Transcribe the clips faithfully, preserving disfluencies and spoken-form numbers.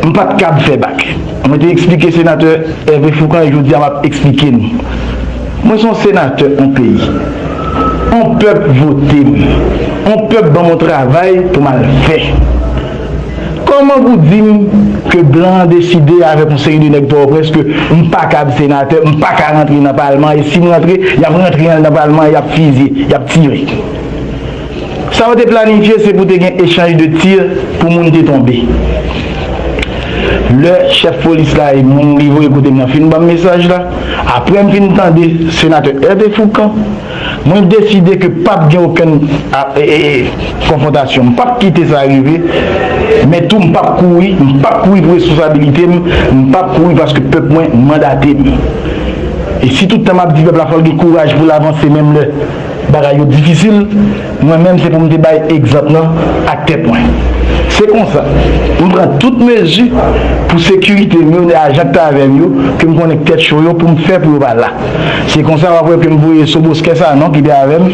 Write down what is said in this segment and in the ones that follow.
M pa t kab fè bak. Mwen te eksplike senatè Hervé Fourcand e jodi a m ap eksplike n. Mwen se yon senatè yon peyi. Yon pèp vote m. Yon pèp ban m yon travay pou m al fè. Kòman pou di m ke blan an deside avèk yon seri de nèg Pòtoprens ke m pa kab senatè, m pa ka rantre nan palman, e si m rantre, y ap rantre nan palman, y ap fizye, y ap tire. Sa yo te planifye, se pou te gen echanj de tir pou moun te tonbe. Lè chèf polis la e moun li voye kote m nan fin ban m mesaj la, apre m fin tande senatè Hervé Fourcand, mwen deside ke p ap gen okenn a, e, e, e, konfwontasyon. M p ap kite sa rive, men tou m p ap kouri, m p ap kouri pou responsabilite m, m p ap kouri paske pèp mwen mandate m. E si tout tan m ap di pèp la fò l gen kouraj pou l avanse menm lè bagay yo difisil, mwen menm se pou m te bay egzanp nan ak tèt mwen. Se konsa, m pran tout mezi pou sekirite m yo, ajan k t avè m yo, ke m konnen k tèt cho yo pou m fè pou yo pa la. Se konsa w ap wè ke m voye Soboskè Sanon ki te avè m.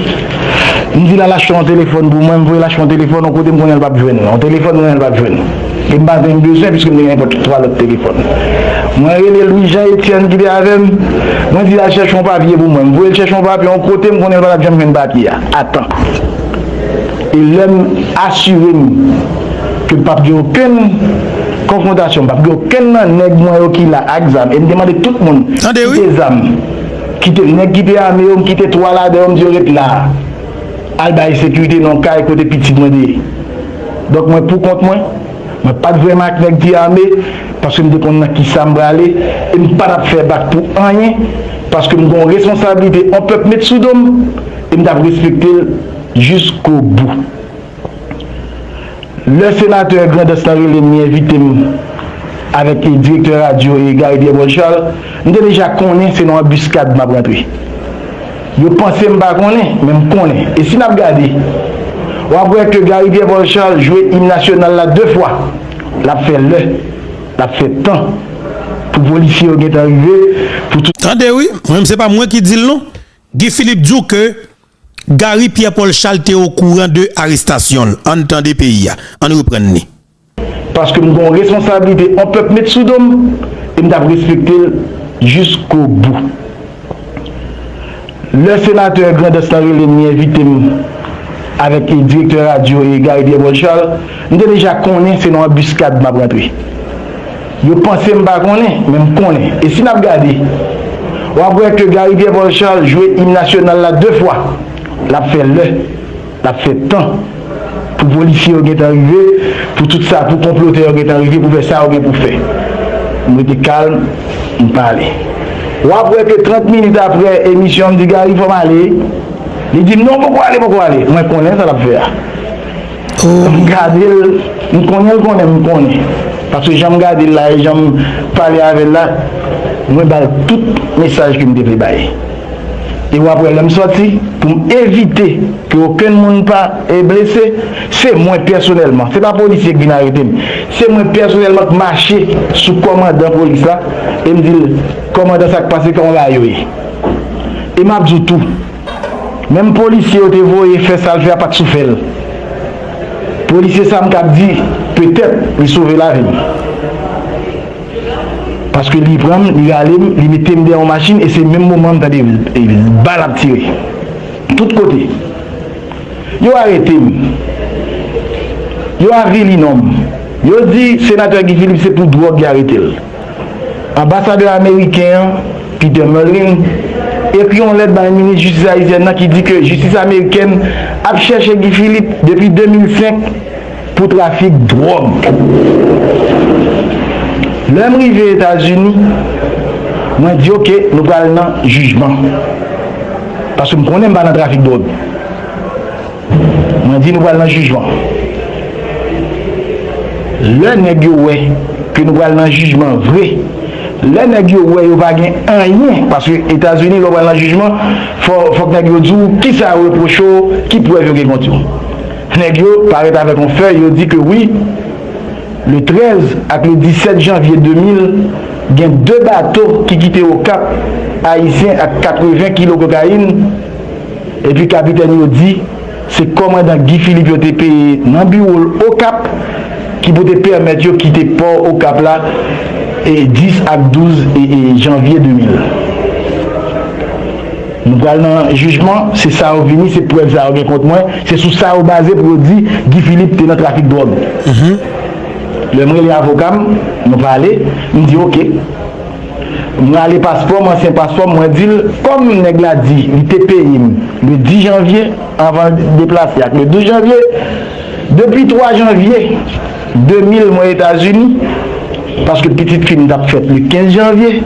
M di l al achte yon telefòn pou mwen, m voye l achte yon telefòn yon kote m konnen l p ap jwenn, yon telefòn m konnen l p ap jwenn. E m pa t menm bezwen, piske m te gen nenpòt twa lòt telefòn. Mwen rele Louis Jean Etienne ki te avè m. Mwen di l al chèche yon papye pou mwen. M voye l chèche yon papye yon kote m konnen l pa t ap janm jwenn papye a a tan. E lè m asire m ke p ap gen okenn konfwontasyon, p ap gen okenn nan nèg mwen yo ki la ak zam, e m te mande tout moun kite zam, kite nèg ki te ame yo, m kite twa ladan yo, m di yo ret la. Al bay sekirite nan yon kay kote pitit mwen te ye. Donk mwen pou kont mwen, mwen pa t vrèman ak nèg ki ame, paske m te konn nan kisa m prale, e m pa t ap fè bak pou anyen, paske m gen yon responsablite yon pèp met sou do m, e m t ap respekte l jiskobou. Lè senatè Grandans lan rele m, li envite m avèk direktè radyo e Gary Pierre Paul Charles, m te deja konnen se nan anbiskad m ap rantre. Yo panse m pa konnen, men m konnen. E si n ap gade, w ap wè ke Gary Pierre Paul Charles jwe im nasyonal la de fwa. L ap fè lè, l ap fè tan pou polisye yo gentan rive, pou tout. Tande wi, mwen se pa mwen ki di l non. Guy Philippe di w ke Gary Pierre Paul Charles te okouran de arestasyon l. Ann tande peyi a. Ann reprann li. Paske m gen yon responsablite yon pèp met sou do m, e m t ap respekte l jiskobou. Lè senatè Grandans lan rele m, li envite m avèk direktè radyo e Gary Pierre Paul Charles, m te deja konnen se nan anbiskad m ap rantre. Yo panse m pa konnen, men m konnen. E si n ap gade, w ap wè ke Gary Pierre Paul Charles jwe im nasyonal la de fwa. L ap fè lè, l ap fè tan pou polisye yo gentan rive, pou tout sa, pou konplotè yo gentan rive, pou fè sa yo gen pou fè. M rete kalm, m pale. W ap wè ke trant minit apre emisyon an, m di, Gary, fò m ale. Li di m, non, poko ale, poko ale. Mwen konnen sa l ap fè a. M gade l, m konnen l konnen m konnen. Paske jan m gade l la e jan m pale avè l la, mwen ba l tout mesaj ke m te vle bay. E w ap wè lè m sòti, pou m evite ke okenn moun pa, e, blese, se mwen pèsonèlman, se pa polisye k vin arete m, se mwen pèsonèlman k mache sou kòmandan polis la, e m di l, kòmandan, sa k pase, kòman bagay yo ye? E m ap di w tou, menm polisye yo te voye fè sa l fè a pa t sou fè l. Polisye sa m k ap di, petèt, li sove lavi m. Paske li pran m, li rale m, li mete m dèyè yon machin, e se menm moman m tande, e, bal ap tire. Tout kote. Yo arete m. Yo avili non m. Yo di senatè Guy Philippe se pou dwòg y arete l. Anbasadè ameriken an, Peter Mullin, ekri yon lèt bay minis jistis ayisyèn nan ki di ke jistis amerikèn ap chèche Guy Philippe depi de mil senk pou trafik dwòg. Lè m rive Etazini, mwen di, oke, nou pral nan jijman. Paske m konnen m pa nan trafik dwòg. Mwen di nou pral nan jijman. Lè nèg yo wè ke nou pral nan jijman vre, lè nèg yo wè yo pa gen anyen, paske Etazini, lè w pral nan jijman, fò, fòk nèg yo di w kisa yo repwoche w, ki prèv yo gen kont yo. Nèg yo parèt avèk yon fèy, yo di ke wi, le trèz ak le disèt janvye de mil, gen de bato ki kite Okap, ayisyen ak katreven kilo kokayin, epi kapitèn yo di se kòmandan Guy Philippe yo te peye nan biwo l Okap, ki pou te pèmèt yo kite pò Okap la e dis ak douz e, e janvye de mil. Nou pral nan jijman, se sa yo vini, se prèv sa yo gen kont mwen, se sou sa yo baze pou yo di Guy Philippe te nan trafik dwòg. Lè m rele avoka m, nou pale, m di oke. M rale paspò m, ansyen paspò m, mwen di l, kòm nèg la di li te peye m le dis janvye, anvan l deplase ak le douz janvye, depi twa janvye de mil mwen Etazini, paske pitit fi m t ap fèt le kenz janvye.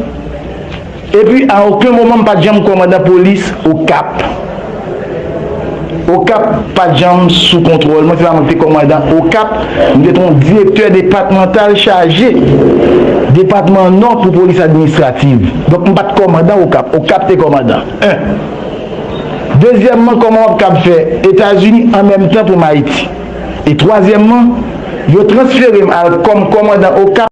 Epi a okenn moman m pa t janm kòmandan polis Okap. Okap pa t janm sou kontwòl mwen, se pa mwen ki te kòmandan Okap. M te yon direktè depatmantal chaje depatman Nò pou polis administrativ. Donk m pa t kòmandan Okap, Okap te kòmandan. En. Dezyèmman, kòman w ap kab fè Etazini an menm tan pou m Ayiti? E twazyèmman, yo transfere m al kòm kòmandan Okap